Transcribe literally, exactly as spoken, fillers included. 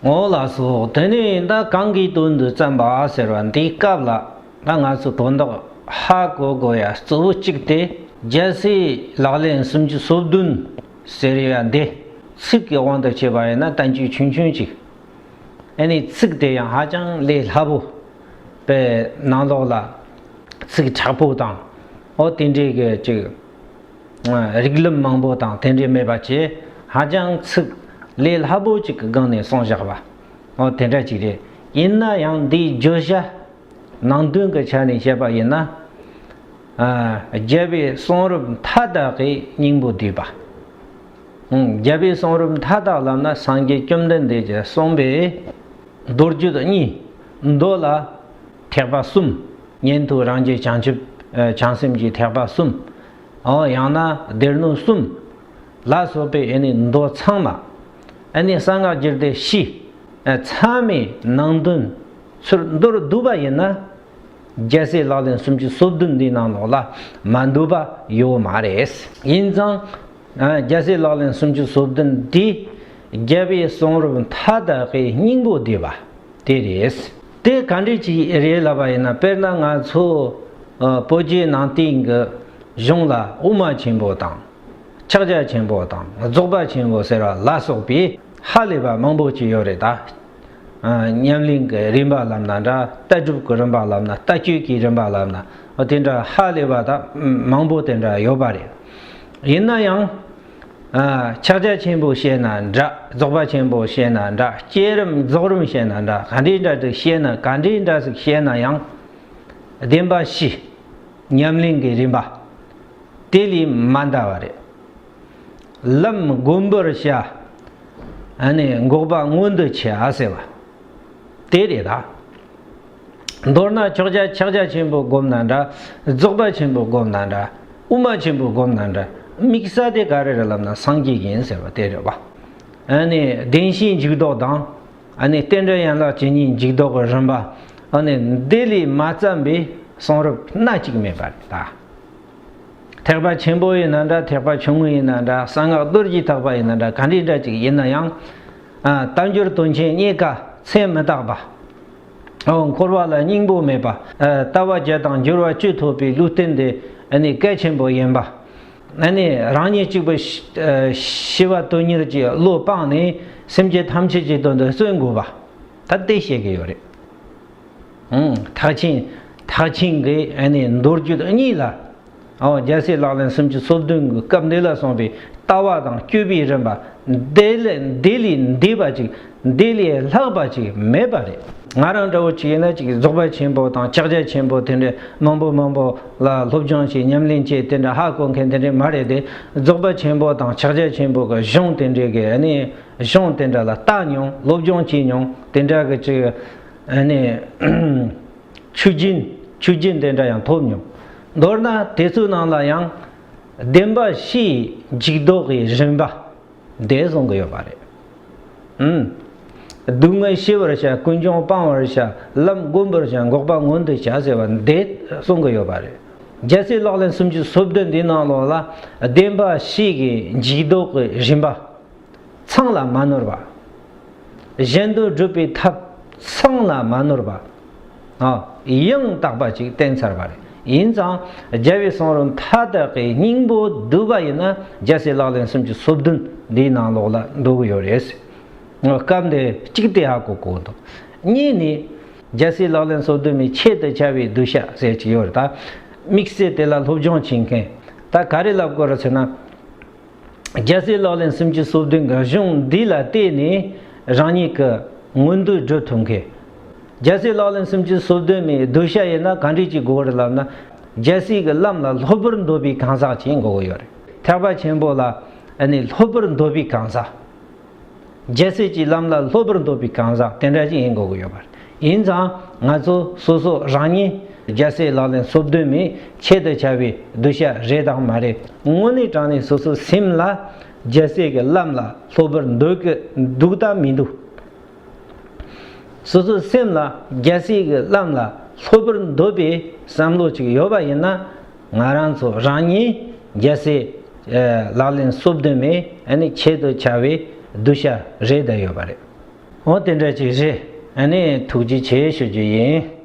འོ་ལགས་སོ། དེ་ནས་ད་གང་གི་དོན་དུ་བརྩམས་པ་ཟེར་བ་འདིའི་སྐབས་ལ། ད་ང་ཚོ་དོན་དག་ཧ་གོ་དགོས་ཡ་གཙོ་བོ་གཅིག་དེ། རྒྱལ་སྲས་ལག་ལེན་སུམ་ཅུ་སོ་བདུན་ཟེར་ཡ་འདི་ཚིག་གི་དབང་དུ་བྱས་པ་ཡིན་ན། བསྟན་བཅོས་ཆུང་ཆུང་ཅིག་ཨ་ནི་ཚིག་དེ་ཡང་ཧ་ཅང་ལས་སླ་པོ། པའི་ནང་ལོགས་ལ་ཚིག་དྲག་པོ་དང་། འོ་དེ་འདྲའི་གི་ཅིག་རིགས་ལམ་མང་པོ་དང་དེ་འདྲའི་མེད་པ་བྱས། ཧ་ཅང་ཚིག་ལས་སླ་པོ་ཅིག་གི་སྒང་ནས་གསུངས་བཞག་པ། འོ་དེ་འདྲ་ཅིག་རེད། ཡིན་ན་ཡང་འདིའི་བརྗོད་བྱ་ནང་དོན་གྱི་ཆ་ནས་བཤད་པ་ཡིན་ན། ཨ། རྒྱལ་བའི་གསུང་རབ་མཐའ་དག་གི་སྙིང་པོ་བསྡུས་པ། ཨང་། རྒྱལ་བའི་གསུང་རབ་མཐའ་དག་ལབ་ན། སངས་རྒྱས་བཅོམ་ལྡན་འདས་ཀྱིས་གསུངས་པའི་མདོ་རྒྱུད་གཉིས། མདོ་ལ་ཐེག་པ་གསུམ། ཉན་ཐོས་རང་རྒྱལ་བྱང་ཆུབ། ཨ། བྱང་སེམས་ཀྱི་ཐེག་པ་གསུམ། འོ་ཡང་ན་སྡེ་སྣོད་གསུམ་ལ་སོགས་པའི་ཨ་ནི་མདོ་ཚང་མ། ཨ་ནི་གསང་སྔགས་རྒྱུད་སྡེ་བཞི། ཨ། ཚང་མའི་ནང་དོན་ཚུར་མདོར་བསྡུས་པ་ཡིན་ན། རྒྱལ་སྲས་ལག་ལེན་སུམ་ཅུ་སོ་བདུན་འདིའི་ནང་ལོགས་ལ་མ་འདུས་པ་ཡོད་མ་རེད། ཡིན་ཙང་། ཨ། རྒྱལ་སྲས་ལག་ལེན་སུམ་ཅུ་སོ་བདུན་འདི་རྒྱལ་བའི་གསུང་རབ་མཐའ་དག་གི་སྙིང་པོ་བསྡུས་པ་དེ་རེད། དེ་ག་འདྲ་ཅིག་རེད་ལབ་པ་ཡིན་ན། དཔེར་ན་ང་ཚོ་ཨ་བོད་བརྒྱུད་ནང་བསྟན་གྱི་གཞུང་ལ་དབུ་མ་ཆེན་པོ་དང་། ཕྱག་རྒྱ་ཆེན་པོ་དང་། རྫོགས་པ་ཆེན་པོ་ཟེར་བ་ལ་སོགས་པའི་ཧ་ལས་པ་མང་པོ་ཅིག་ཡོད་རེད་ད། ཨ། ཉམས་ལེན་གྱི་རིམ་པ་ལབ་ན་འདྲ། ལྟ་གྲུབ་ཀྱི་རིམ་པ་ལབ་ན། ལྟ་སྤྱོད་ཀྱི་རིམ་པ་ལབ་ན། འོ་དེ་འདྲ་ཧ་ལས་པ་ད་མང་པོ་དེ་འདྲ་ཡོད་པ་རེད། ཡིན་ན་ཡང་། ཨ། ཕྱག་རྒྱ་ཆེན་པོ་བཤད་ན་འདྲ། རྫོགས་པ་ཆེན་པོ་བཤད་ན་འདྲ། བསྐྱེད་རིམ་རྫོགས་རིམ་བཤད་ན་འདྲ། ག་འདྲའི་འདྲ་ཅིག་བཤད་ན། ག་འདྲའི་འདྲ་ཞིག་བཤད་ན་ཡང་། བདེན་པ་བཞི། ཉམས་ལེན་གྱི་རིམ་པ་དེ་ལས་མ་འདའ་བ་རེད། ལམ་བསྒོམ་པར་བྱ། ཨ་ནི་འགོག་པ་མངོན་དུ་བྱ་ཟེར་བ་དེ་རེད་ད། མདོར་ན་ཕྱག་རྒྱ་ཕྱག་རྒྱ་ཆེན་པོ་བསྒོམ་ན་འདྲ། རྫོགས་པ་ཆེན་པོ་བསྒོམ་ན་འདྲ། དབུ་མ་ཆེན་པོ་བསྒོམ་ན་འདྲ། དམིགས་ས་དེ་ག་རེ་རེད་ལབ་ན་སངས་རྒྱས་ཡིན་ཟེར་བ་དེ་རེད་བ། ཨ་ནི་བདེན་བཞིའི་འཇུག་ལྡོག་དང་། ཨ་ནི་རྟེན་འབྲེལ་ཡན་ལག་བཅུ་གཉིས་འཇུག་ལྡོག་གི་རིམ་པ། ཨ་ནི་འདི་ལས་མ་བརྩམས་པའི་གསུང་རབ་སྣ་གཅིག་མེད་པ་རེད་ད། ཐེག་པ་ཆེན་པོ་ཡིན་ན་འདྲ། ཐེག་པ་ཆུང་ངུ་ཡིན་ན་འདྲ། གསང་སྔགས་རྡོ་རྗེ་ཐེག་པ་ཡིན་ན་འདྲ། ག་འདྲའི་འདྲ་ཅིག་ཡིན་ན་ཡང་། ཨ། དལ་འབྱོར་དོན་ཆེན་རྙེད་དཀའ་ཚད་མི་རྟག་པ། འོ་འཁོར་བ་ལ་སྙིང་པོ་མེད་པ། ཨ། ལྟ་བ་བརྒྱད་དང་འབྱོར་བ་བཅུ་ཐོབ་པའི་ལུས་རྟེན་དེ་ཨ་ནི་གལ་ཆེན་པོ་ཡིན་པ། ཨ་ནི་རང་ཉིད་གཅིག་པུ་ཤི། ཨ། ཤི་བ་དོན་གཉེར་གྱི་བློ་སྤངས་ནས་སེམས་ཅན་ཐམས་ཅད་ཀྱི་དོན་དུ་བརྩོན་དགོས་པ། ད་དེ་བཤད་ཀྱི་ཡོད་རེད། ཨང་། ཐེག་ཆེན། ཐེག་ཆེན་གྱི་ཨ་ནི་མདོ་རྒྱུད་གཉིས་ལ། འོ་རྒྱལ་སྲས་ལག་ལེན་སུམ་ཅུ་སོ་བདུན་གྱི་སྐབས་འདི་ལ་གསུངས་པའི་ལྟ་བ་དང་སྤྱོད་པའི་རིམ་པ། འདི་ལས་འདི་ལས་འདས་པ་ཅིག་འདི་ལས་ལྷག་པ་ཅིག་མེད་པ་རེད། ང་རང་འདྲ་བོ་ཅིག་ཡིན་ན་ཅིག་རྫོགས་པ་ཆེན་པོ་དང་ཕྱག་རྒྱ་ཆེན་པོ་དེ་འདྲའི་མང་པོ་མང་པོ་ལ་སློབ་སྦྱོང་བྱས། ཉམས་ལེན་བྱས། དེ་འདྲ་ཧ་གོ་མཁན་དེ་འདྲའི་མ་རེད་དེ། རྫོགས་པ་ཆེན་པོ་དང་ཕྱག་རྒྱ་ཆེན་པོ་གི་གཞུང་དེ་འདྲའི་གི་ཨ་ནི་གཞུང་དེ་འདྲ་ལ་བལྟ་མྱོང་། སློབ་སྦྱོང་བྱས་མྱོང་། དེ་འདྲ་གི་ཅིག་ཨ་ནི་ཆོས་རྒྱུན། ཆོས་རྒྱུན་དེ་འདྲ་ཡང་ཐོབ་མྱོང་། མདོར་ན་དེ་ཚོའི་ནང་ལ་ཡང་བདེན་པ་བཞིའི་འཇུག་ལྡོག་གི་རིམ་པ་དེ་གསུང་གི་ཡོད་པ་རེད། ཨུམ། སྡུག་བསྔལ་ཞི་བར་བྱ། ཀུན་འབྱུང་སྤང་བར་བྱ། ལམ་བསྒོམ་པར་བྱ། འགོག་པ་མངོན་དུ་བྱ་ཟེར་བ་འདི་གསུང་གི་ཡོད་པ་རེད། རྒྱལ་སྲས་ལག་ལེན་སུམ་ཅུ་སོ་བདུན་འདིའི་ནང་ལོགས་ལ་བདེན་པ་བཞི་གི་འཇུག་ལྡོག་གི་རིམ་པ་ཚང་ལ་མ་ནོར་བ། གཞན་དོན་སྒྲུབ་པའི་ཐབས་ཚང་ལ་མ་ནོར་བ། ཨ། ཡང་དག་པ་ཅིག་བསྟན་ཚར་བ་རེད། ཡིན་ཙང་རྒྱལ་བའི་གསུང་རབ་མཐའ་དག་གི་སྙིང་པོ་བསྡུས་པ་ཡིན་ན། རྒྱལ་སྲས་ལག་ལེན་སུམ་ཅུ་སོ་བདུན་འདིའི་ནང་ལོགས་ལ་འདུ་གི་ཡོད་རེད། སྐབས་འདི་གཅིག་དེ་ཧ་གོ་དགོས་འདུག་གཉིས་ནི། རྒྱལ་སྲས་ལག་ལེན་སོ་བདུན་མའི་ཆེད་དུ་བྱ་བའི་གདུལ་བྱ་ཟེར་གྱི་ཡོད་རེད་ད། དམིགས་བསལ་དེ་ལ་སློབ་སྦྱོང་བྱེད་མཁན་ད་ག་རེ་ལབ་དགོས་རེད་ཟེར་ན། རྒྱལ་སྲས་ལག་ལེན་སུམ་ཅུ་སོ་བདུན་གྱི་གཞུང་འདི་ལ་བལྟས་ནས་རང་ཉིད་ཀྱི་མངོན་འདོད་སྒྲུབ་ཐུབ་མཁན། རྒྱལ་སྲས་ལག་ལེན་སུམ་ཅུ་སོ་བདུན་མའི་གདུལ་བྱ་ཡིན་ན་ག་འདྲ་ཅིག་དགོས་རེད་ལབ་ན། རྒྱལ་སྲས་ཀྱི་ལམ་ལ་སློབ་པར་འདོད་པའི་གང་ཟག་ཅིག་དགོས་ཀྱི་ཡོད་རེད། ཐེག་པ་ཆེན་པོ་ལ་ཨ་ནི་སློབ་པར་འདོད་པའི་གང་ཟག་རྒྱལ་སྲས་ཀྱི་ལམ་ལ་སློབ་པར་འདོད་པའི་གང་ཟག་དེ་འདྲ་ཅིག་ཡིན་དགོས་ཀྱི་ཡོད་པ་རེད། ཡིན་ཙང་ང་ཚོ་སོ་སོ་རང་ཉིད་རྒྱལ་སྲས་ལག་ལེན་སོ་བདུན་མའི་ཆེད་དུ་བྱ་བའི་གདུལ་བྱ་རེད་དང་མ་རེད། དངོས་གནས་དྲང་གནས་སོ་སོའི་སེམས་ལ་རྒྱལ་སྲས་ཀྱི་ལམ་ལ་སློབ་པར་འདོད་ཀྱི་འདུག་དང་མི་འདུག་སོ་སོའི་སེམས་ལ་རྒྱལ་སྲས་ཀྱི་ལམ་ལ་སློབ་པར་འདོད་པའི་བསམ་བློ་ཅིག་ཡོད་པ་ཡིན་ན། ང་རང་ཚོ་རང་ཉིད་རྒྱལ་སྲས་ལག་ལེན་སོ་བདུན་མའི་ཨ་ནི་ཆེད་དུ་བྱ་བའི་གདུལ་བྱ་རེད་བསྡད་ཡོད་པ་རེད། འོ་དེ་འདྲ་ཅིག་རེད། ཨ་ནི་ཐུགས་རྗེ་ཆེ་ཞུ་རྒྱུ་ཡིན།